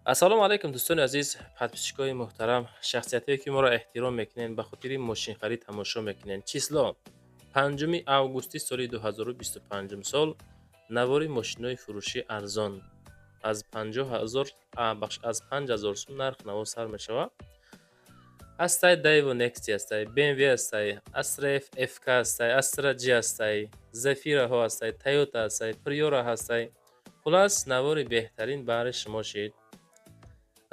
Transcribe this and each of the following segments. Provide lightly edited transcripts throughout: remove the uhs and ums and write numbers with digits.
Ассалому алайкум, дӯстони азиз, подписчикои муҳтарам, шахсиятое ки моро эҳтиром мекунед, ба хотири мошинхарид тамошо мекунед. Число 5 августи соли 2025 сол, навори мошинои фурӯшӣ арзон аз 50 000, бахш, аз 5000 сум нарх наво сар мешавад. Ҳастай Daewoo Nexia ҳастай, BMW ҳастай, Astra F FK ҳастай, Astra G ҳастай, Zafiraҳо ҳастай, Toyota ҳастай, Priora ҳастай. Хулас, навори беҳтарин баҳри шумо шид.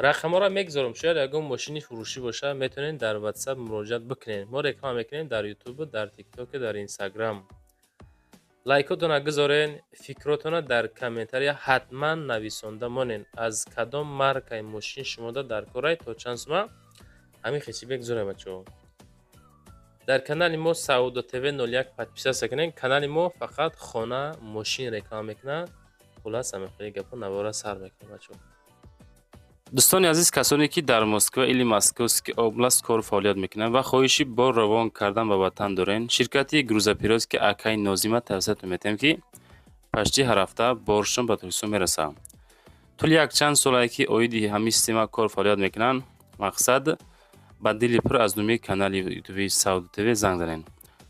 Рақамҳоро мегузорам, шояд ягон мошини фурӯшӣ бошад, метавонед дар WhatsApp муроҷиат бикунед. Мо реклама мекунем дар Ютубу, дар Тиктоку, дар Инстаграм. Лайкотона гузорен, фикротона дар комментария ҳатман нависонда монен. Аз кадом маркаи мошин шумода дар корай, то чанд сума, ҳамин хечи бегузорем, бачаҳо. Дар канали мо Саудо ТВ 01 подписаться кунед. Канали мо фақат хона, мошин реклама мекунад. Хулас, ҳамин хели гапҳо, навора сар мекунем, бачаҳо. Дӯстони азиз, касоне ки дар Москва или Московский область кору фаъолият мекунанд ва хоҳиши бор равон кардан ба ватан дорен, ширкати грузоперевозки акаи Нозима тавсиятон метиҳем, ки почти ҳар ҳафта боршон ба Тоҷикистон мерасад. Тӯли якчанд солае ки оиди ҳамин система кору фаъолият мекунанд, мақсад, ба дили пур аз номи канали ютуби Сауду ТВ занг занед.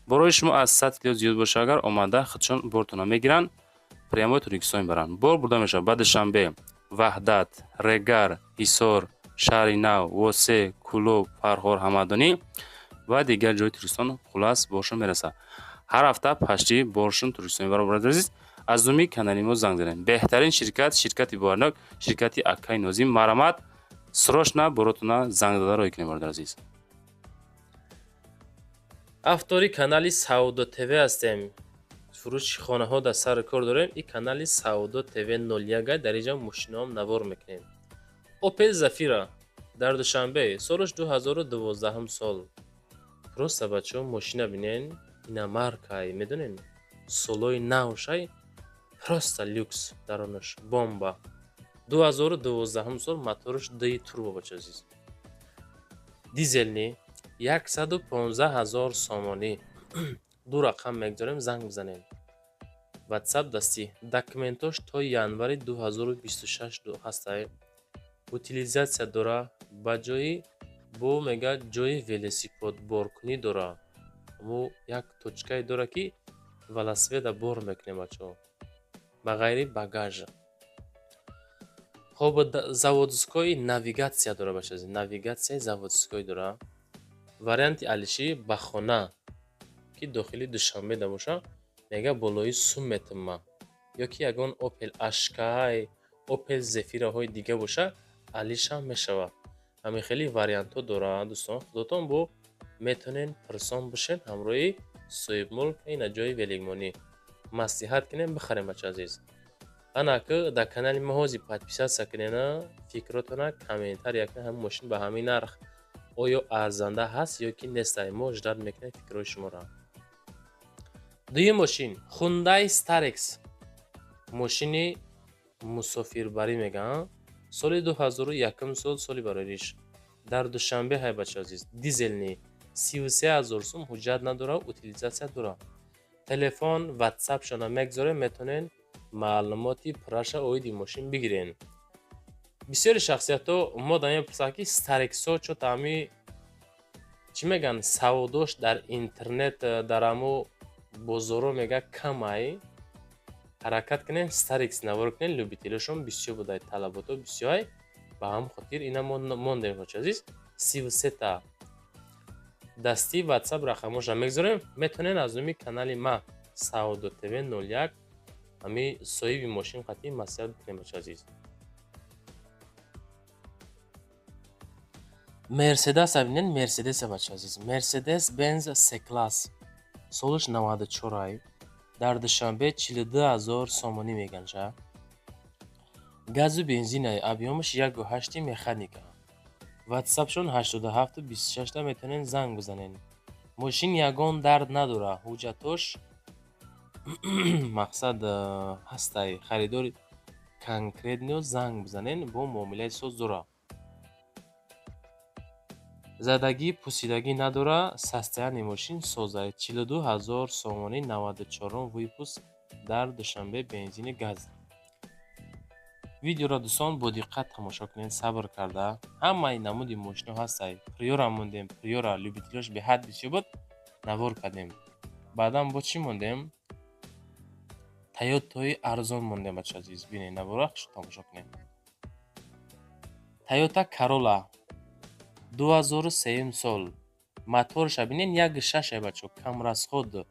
Борои шумо аз 100 кило зиёд боша агар, омада худшон бортона мегиранд, прямой Тоҷикистон мебаранд. Бор бурда мешавад ба Душанбе, Ваҳдат, Регар, Ҳисор, Шаҳри Нав, Восе, Кӯлоб, Фархор, Ҳамадонӣ ва дигар ҷои Тоҷикистон. Хулас, боршон мерасад. Ҳар ҳафта почти боршон Тоҷикистон мебарад. Бародари азиз, аз номи канали мо занг занед. Беҳтарин ширкат, ширкати боварнок, ширкати акаи Нозим. Марҳамат, срочно боротона занг зада роҳӣ кунед, бародари азиз. Автори канали Саудо ТВ ҳастем. Фурӯши хонаҳо дар сари кор дорем. И канали Саудо ТВ 01, дар инҷа мошиноам навор мекунем. Опел Зафира дар Душанбе, солаш 2012 сол. Просто, бачаҳо, мошина бинен, ина маркай, медонен, солои навшай, просто люкс, даронаш бомба. 2012 сол, мотораш ди турбо, бача азиз, дизельный, 115 000 сомонӣ. Ду рақам мегузорем, занг бизанем. Ватсап дастӣ, документош то январи 2026 ҳастай. Утилизация дора, ба ҷои бо мега ҷои велосипедборкунӣ дора. Мо як точкае дора, ки велосипеда бор мекунем, бачаҳо, ба ғайри багаж. Хоб, заводской навигатсия дора, бача, навигатсияи заводской дора. Варианти алишӣ ба хона, ки дохили Душанбе да боша, мега болои сум метима, ё ки ягон Опел Ашкай, Опел Зефираҳои дига боша, алишам мешавад. Ҳамин хели вариантҳо дорад, дӯстон. Худотон бо метавонед пурсон бошед ҳамроҳи соҳибмулк, ина ҷои великмонӣ маслиҳат кунем, бихарем, бача азиз. Ана ки дар канали мо ҳозир подписаться кунена, фикротона комментария кунед: ҳамин мошин ба ҳамин нарх оё арзанда ҳаст ё ки нестай? Мо ждать мекунем фикрҳои шуморо. Дуюм мошин Хундай Старекс, мошини мусофирбарӣ мегӯянд, соли 2001 сол, соли барориш, дар Душанбе ҳай, бача азиз, дизельный, 33 000 сум, ҳуҷҷат надорад, утилизация дорад. Телефон, ватсапшона мегузорем, метавонед маълумоти пурраша оиди мошин бигирен. Бисёри шахсиятҳо мо да мепурсанд, ки Старексҳо чо таъми чӣ мегӯянд, савдош дар интернет, дар ҳамо бозорҳо мега камай. Ҳаракат кунем, Старекс навор кунем, любителошон бисёр будай, талаботҳо бисёрай. Ба ҳамин хотир ина мондем, бача азиз. 33-та дастӣ, ватсап рақамҳоша мегузорем, метавонед аз номи канали ма Саодо ТВ 01 ҳами соҳиби мошин қатъи маслиҳат бикунем, бача азиз. Мерседес бинед, Мерседеса, бача азиз, Мерседес Бенз С класс, солаш 94 ай, дар Душанбе 42 000 сомонӣ мегӯянд. Газу бензинай, объёмаш 1,8, механика. Ватсапшон 87 26-та, метавонед занг бизанед. Мошин ягон дард надорад, ҳуҷҷатош мақсад ҳастай. Харидори конкретно занг бизанед, бо муомилаи соз дорад. Задагӣ, пусидагӣ надорад, состояние мошин созай. 42 000 сомонӣ, 94-ум выпуск, дар Душанбе, бензини газ. Видеоро, дӯстон, бо диққат тамошо кунед, сабр карда. Ҳамаи намуди мошино ҳастай. Приора мондем, Приора любитель ош беҳад бисёр буд, навор кардем. Баъдан бо чӣ мондем? Тойотаи арзон мондем, бача азиз. Бинед, навора тамошо кунед. Тойота Карола 2003 сол, моторша бинед, 1,6, бачо, камрасход.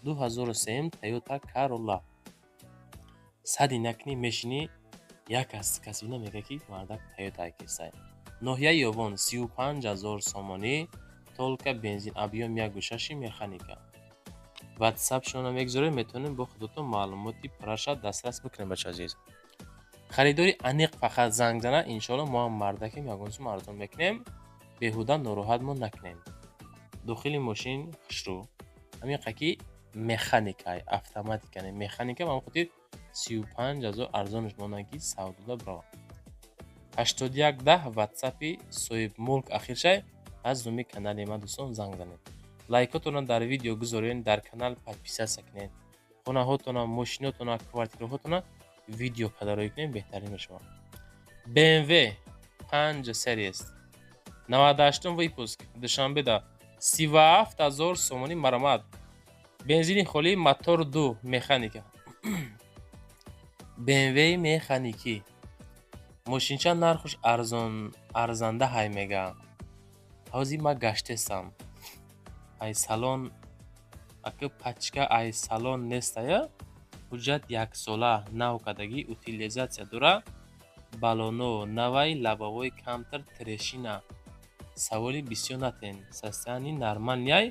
2003 Тойота Карола. Сади накунӣ, мешинӣ, як аз кас бина, мега, ки мардак Тойота кесай. Ноҳияи Ёвон, 35 000 сомонӣ, только бензин, объём 1,6, механика. Ватсапшонро мегузорем, метавонем бо худотон маълумоти пурраша дастрас бикунем, бача азиз. Харидори аниқ фақат занг зана, иншоалло, мо ҳам мардакем, ягон сум арзон мекунем, беҳуда нороҳатмон накунем. Дохили мошин хушрӯ, ҳамин ки механика, автоматика не, механика. Ба ҳамин хотир 35 000 арзонаш монанд, ки савдода бирава. 81 10 ватсапи соҳибмулк ахиршай. Аз номи канали ман, дӯстон, занг занед. Лайкотонро дар видео гузоред, дар канал подписаться кунед. Хонаҳотона, мошинотона, квартираҳотона видео карда кунед, беҳтарин мешавад. БМВ 5 Series, 98 выпуск, Душанбеда, 37 000 сомонӣ, марамат, бензини холӣ, мотор ду, механика. БМВ механикӣ. Мошинча нархуш арзон, арзанда ҳай мега. Ҳозир ма гаштестам. Ай салон ака пачка, ай салон нестая. Ҳуҷҷат яксола, нав кардагӣ, утилизация дора, баллоно навай, лобовой камтар трещина. Саволи бисёр натен, состояние нормальный ай,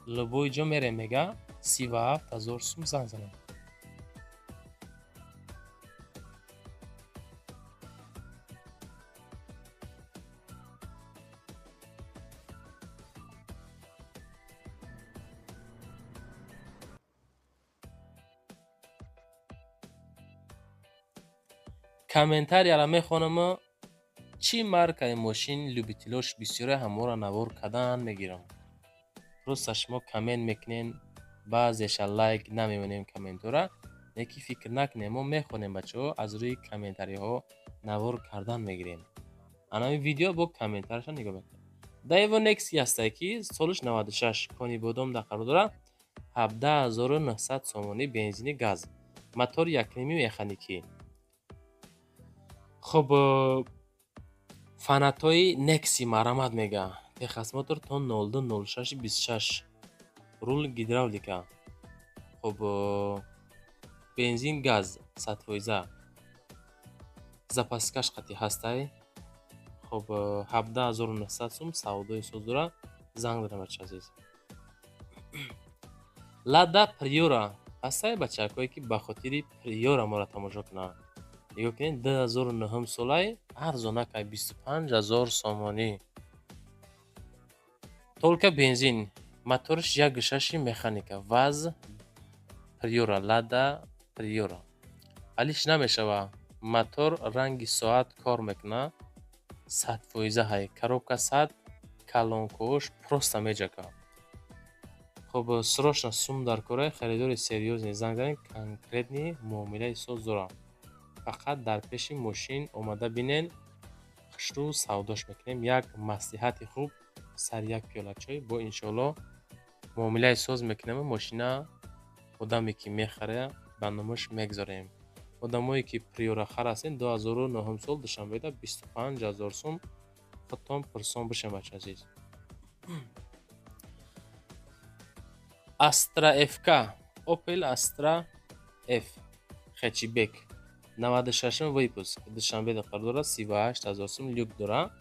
любой ҷо мерем, мега. 37 000 сум, занг занед. Комментарияро мехонаму чӣ маркаи мошин любитель ош бисёре, ҳаморо навор кардан мегирам. Просто шумо коммент мекунен, баъзеша лайк намемонем комментҳоро, леки фикр накунем, мо мехонем, бачаҳо, аз рӯи комментариҳо навор кардан мегирем. Анами видео бо комментарияша нигоҳ мекунем. Даево Некси ҳастае, ки солиш 96, Конибодом дар қарор дорад, 17 900 сомонӣ, бензини, газ, мотори якними, механикӣ. Хуб, фанатҳои Некси, марамат, мега. Техосмотр то 02.06.26, рул гидравлика. Хуб, бензин, газ, 100%, запаска ш қатъи ҳастай. Хуб, 17 900 сум, савдои соз дора, занг дорам, бача азиз. Лада Приора ҳастай, бачакое ки ба хотири Приора моро тамошо кунанд. Нигоҳ кунед, 2009 солай, арзонакай, 25 000 сомонӣ, только бензин, мотораш 1,6, механика. ВАЗ Приора, Лада Приора алиш намешава, мотор ранги соат кор мекунад, 100% ҳай, коробка сад, колонка ҳош просто меҷака. Хуб, срочно сум дар кора, харидори серьёзный занг занед, конкретный муомилаи соз дорам. Фақат дар пеши мошин омада бинен, хушрӯ савдош мекунем. Як маслиҳати хуб, сари як пиёла чой бо, иншоалло, муомилаи соз мекунему мошина одаме ки мехара, ба номаш мегзорем. Одамое ки приорахар ҳастен, 2009 сол, Душанбеда, 25 000 сум, худтон пурсон бошем, бача азиз. Астра ФК, Опел Астра Ф хэтчбек, 96 выпуск, Душанбеда қарор дорад, 38 000 сум, люк дора,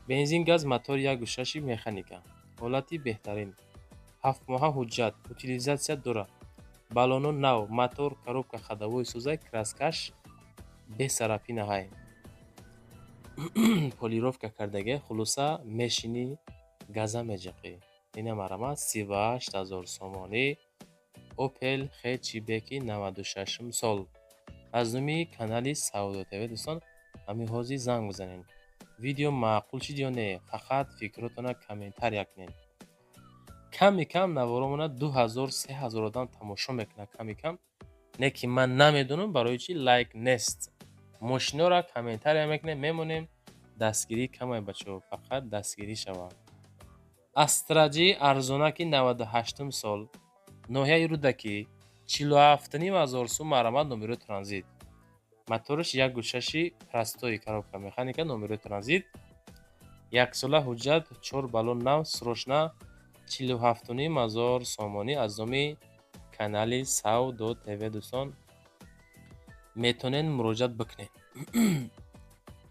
бензин, газ, мотор 1,6, механика, ҳолати беҳтарин, ҳафтмоҳа ҳуҷҷат, утилизация дора, баллоно нав, мотор, коробка ходовой созай, краска ш бесарапина ҳай, полировка кардагия. Хулоса, мешинӣ, газа меҷиқӣ. Ина, марамат, 38 000 сомонӣ, Опел хэтчбеки 96 сол. Аз номи канали Савдо ТВ, дӯстон, ҳамин ҳозир занг бизанед. Видео маъқул шид ё не, фақат фикротона комментария кунед. Ками кам наворомона 2000, 3000 одам тамошо мекунад, ками кам, не ки ман намедонам барои чӣ лайк нест. Мошинора комментария мекунем, мемонем. Дастгирӣ камай, бачаҳо, фақат дастгирӣ шавад. Астра Ҷи арзонаки, 98-ум сол, ноҳияи Рӯдакӣ, 47 500 сум, марҳамат, номерои транзит. Мотораш 1,6-и простой, коробка механика, номерои транзит, яксола ҳуҷҷат, чор баллон нав. Срочно 47 500 сомонӣ аз номи канали Савдо ТВ, дӯстон, метавонед муроҷиат бикунед.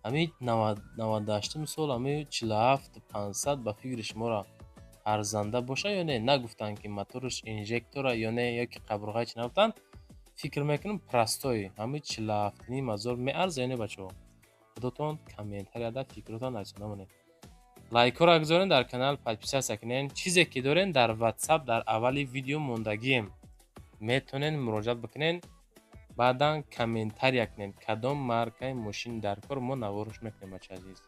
Ҳамин 98-уми сол, ҳамин 47 500 ба фикри шуморо арзанда боша ё не? Нагуфтанд, ки мотораш инжектора ё не, ё ки қабурғаи чи нагуфтанд. Фикр мекунам, простой ҳамин 47 500 меарза ё не, бачаҳо? Худотон комментарияда фикротон нависонда монед. Лайкҳоро гузоред, дар канал подписаться кунед. Чизе ки дорем, дар Ватсап дар аввали видео мондагием, метавонед муроҷиат бикунед. Баъдан комментария кунед, кадом маркаи мошин дар кор, мо наворш мекунем, бачаи азиз.